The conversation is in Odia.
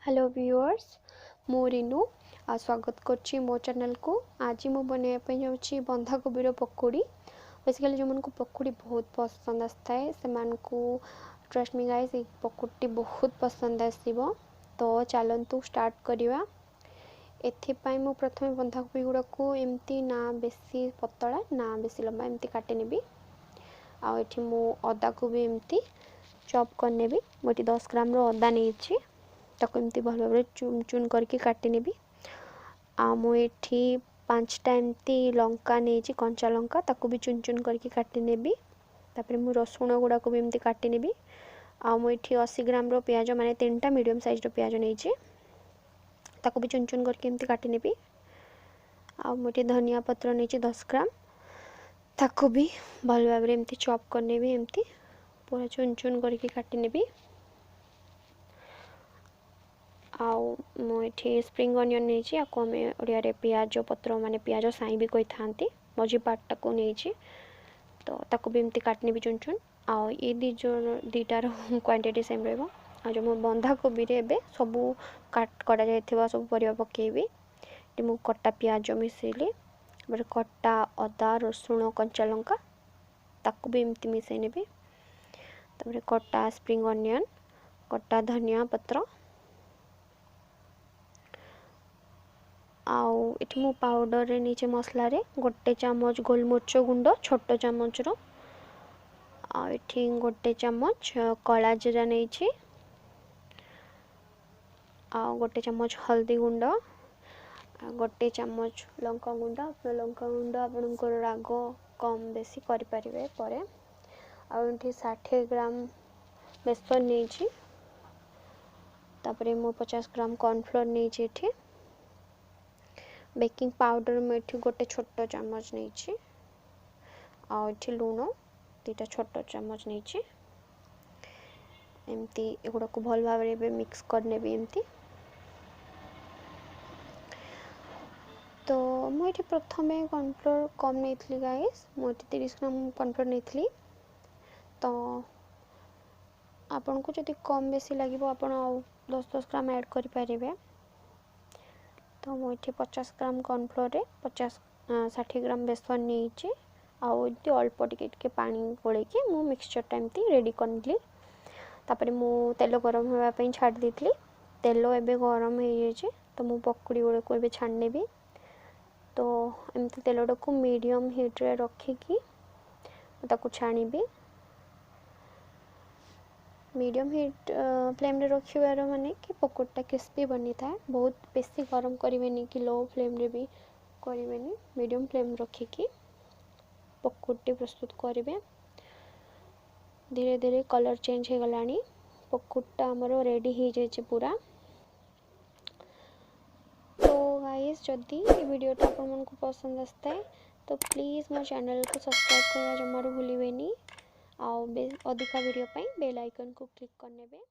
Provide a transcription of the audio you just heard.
ହ୍ୟାଲୋ ଭିୟୁଅର୍ସ, ମୁଁ ରିନୁ ଆଉ ସ୍ୱାଗତ କରୁଛି ମୋ ଚ୍ୟାନେଲକୁ। ଆଜି ମୁଁ ବନେଇବା ପାଇଁ ଯାଉଛି ବନ୍ଧାକୋବିର ପକୋଡ଼ି। ବେସିକାଲି ଯେଉଁମାନଙ୍କୁ ପକୋଡ଼ି ବହୁତ ପସନ୍ଦ ଆସିଥାଏ, ସେମାନଙ୍କୁ ଟ୍ରଷ୍ଟ ମି ଗାଇସ୍, ଏଇ ପକୋଡ଼ିଟି ବହୁତ ପସନ୍ଦ ଆସିବ। ତ ଚାଲନ୍ତୁ ଷ୍ଟାର୍ଟ କରିବା। ଏଥିପାଇଁ ମୁଁ ପ୍ରଥମେ ବନ୍ଧାକୋବି ଗୁଡ଼ାକୁ ଏମିତି ନା ବେଶୀ ପତଳା ନା ବେଶୀ ଲମ୍ବା ଏମିତି କାଟିନେବି। ଆଉ ଏଠି ମୁଁ ଅଦାକୁ ବି ଏମିତି ଚପ୍ କରିନେବି। ମୁଁ ଏଠି 10 ଗ୍ରାମର ଅଦା ନେଇଛି, ତାକୁ ଏମିତି ଭଲ ଭାବରେ ଚୁନ ଚୁନ କରିକି କାଟିନେବି। ଆଉ ମୁଁ ଏଠି 5ଟା ଏମିତି ଲଙ୍କା ନେଇଛି, କଞ୍ଚା ଲଙ୍କା, ତାକୁ ବି ଚୁନ ଚୁନ କରିକି କାଟିନେବି। ତାପରେ ମୁଁ ରସୁଣ ଗୁଡ଼ାକୁ ବି ଏମିତି କାଟିନେବି। ଆଉ ମୁଁ ଏଠି 80 ଗ୍ରାମର ପିଆଜ, ମାନେ 3ଟା ମିଡ଼ିୟମ୍ ସାଇଜ୍ର ପିଆଜ ନେଇଛି, ତାକୁ ବି ଚୁନ ଚୁନ କରିକି ଏମିତି କାଟିନେବି। ଆଉ ମୁଁ ଏଠି ଧନିଆ ପତ୍ର ନେଇଛି 10 ଗ୍ରାମ, ତାକୁ ବି ଭଲ ଭାବରେ ଏମିତି ଚପ୍ କରିନେବି, ଏମିତି ପୁରା ଚୁନ ଚୁନ କରିକି କାଟିନେବି। ଆଉ ମୁଁ ଏଠି ସ୍ପ୍ରିଙ୍ଗ ଅନିଅନ୍ ନେଇଛି, ଆକୁ ଆମେ ଓଡ଼ିଆରେ ପିଆଜ ପତ୍ର ମାନେ ପିଆଜ ସାଇଁ ବି କହିଥାନ୍ତି, ମଝି ପାର୍ଟଟାକୁ ନେଇଛି, ତ ତାକୁ ବି ଏମିତି କାଟିନେବି ଚୁନ ଚୁନ। ଆଉ ଏ ଦୁଇ ଜଣ ଦୁଇଟାର କ୍ୱାଣ୍ଟିଟି ସେମ୍ ରହିବ। ଆଉ ଯେଉଁ ମୁଁ ବନ୍ଧାକୋବିରେ ଏବେ ସବୁ କାଟ କରାଯାଇଥିବା ସବୁ ପରିବା ପକାଇବି। ଏଠି ମୁଁ କଟା ପିଆଜ ମିଶାଇଲି, ତାପରେ କଟା ଅଦା, ରସୁଣ, କଞ୍ଚା ଲଙ୍କା, ତାକୁ ବି ଏମିତି ମିଶାଇ ନେବି। ତାପରେ କଟା ସ୍ପ୍ରିଙ୍ଗ ଅନିଅନ୍, କଟା ଧନିଆ ପତ୍ର, ଆଉ ଏଠି ମୁଁ ପାଉଡ଼ରରେ ନେଇଛି ମସଲାରେ 1 ଚାମଚ ଗୋଲମରିଚ ଗୁଣ୍ଡ ଛୋଟ ଚାମଚର, ଆଉ ଏଠି 1 ଚାମଚ କଳା ଜିରା ନେଇଛି, ଆଉ 1 ଚାମଚ ହଳଦୀ ଗୁଣ୍ଡ, ଆଉ 1 ଚାମଚ ଲଙ୍କା ଗୁଣ୍ଡ। ଆପଣ ଲଙ୍କା ଗୁଣ୍ଡ ଆପଣଙ୍କର ରାଗ କମ୍ ବେଶୀ କରିପାରିବେ ପରେ। ଆଉ ଏଠି 60 ଗ୍ରାମ ବେସନ ନେଇଛି। ତାପରେ ମୁଁ 50 ଗ୍ରାମ କର୍ଣ୍ଣଫ୍ଲୋର୍ ନେଇଛି। ଏଠି ବେକିଂ ପାଉଡ଼ର ମୁଁ ଏଠି 1 ଛୋଟ ଚାମଚ ନେଇଛି, ଆଉ ଏଠି ଲୁଣ 2ଟା ଛୋଟ ଚାମଚ ନେଇଛି। ଏମିତି ଏଗୁଡ଼ାକୁ ଭଲ ଭାବରେ ଏବେ ମିକ୍ସ କରିନେବି ଏମିତି। ତ ମୁଁ ଏଠି ପ୍ରଥମେ କର୍ଣ୍ଣଫ୍ଲୋର୍ କମ୍ ନେଇଥିଲି ଗାଇସ୍, ମୁଁ ଏଠି 30 ଗ୍ରାମ କର୍ଣ୍ଣଫ୍ଲୋର୍ ନେଇଥିଲି। ତ ଆପଣଙ୍କୁ ଯଦି କମ୍ ବେଶୀ ଲାଗିବ ଆପଣ ଆଉ 10 10 ଗ୍ରାମ ଆଡ଼୍ କରିପାରିବେ। ତ ମୁଁ ଏଠି 50 ଗ୍ରାମ କର୍ଣ୍ଣଫ୍ଲୋର୍ରେ 50 60 ଗ୍ରାମ ବେସନ ନେଇଛି, ଆଉ ଏମିତି ଅଳ୍ପ ଟିକେ ଟିକେ ପାଣି ଗୋଳେଇକି ମୁଁ ମିକ୍ସଚର୍ଟା ଏମିତି ରେଡ଼ି କରିନେଲି। ତାପରେ ମୁଁ ତେଲ ଗରମ ହେବା ପାଇଁ ଛାଡ଼ି ଦେଇଥିଲି। ତେଲ ଏବେ ଗରମ ହେଇଯାଇଛି, ତ ମୁଁ ପକୁଡ଼ି ଗୁଡ଼ାକୁ ଏବେ ଛାଣିନେବି। ତ ଏମିତି ତେଲଟାକୁ ମିଡ଼ିୟମ୍ ହିଟ୍ରେ ରଖିକି ମୁଁ ତାକୁ ଛାଣିବି। ମିଡ଼ିୟମ୍ ହିଟ୍ ଫ୍ଲେମ୍ରେ ରଖିବାର ମାନେ କି ପକୋଡ଼ିଟା କ୍ରିସ୍ପି ବନିଥାଏ। ବହୁତ ବେଶୀ ଗରମ କରିବେନି କି ଲୋ ଫ୍ଲେମ୍ରେ ବି କରିବେନି, ମିଡ଼ିୟମ୍ ଫ୍ଲେମ୍ ରଖିକି ପକୋଡ଼ିଟି ପ୍ରସ୍ତୁତ କରିବେ। ଧୀରେ ଧୀରେ କଲର୍ ଚେଞ୍ଜ ହେଇଗଲାଣି, ପକୋଡ଼ିଟା ଆମର ରେଡ଼ି ହେଇଯାଇଛି ପୁରା। ତ ଗାଇସ୍, ଯଦି ଏ ଭିଡ଼ିଓଟା ଆପଣମାନଙ୍କୁ ପସନ୍ଦ ଆସିଥାଏ ତ ପ୍ଲିଜ୍ ମୋ ଚ୍ୟାନେଲକୁ ସବସ୍କ୍ରାଇବ୍ କରିବା ଜମାରୁ ଭୁଲିବେନି, ଆଉ ଅଧିକା ଭିଡ଼ିଓ ପାଇଁ ବେଲ୍ ଆଇକନ୍କୁ କ୍ଲିକ୍ କରିନେବେ।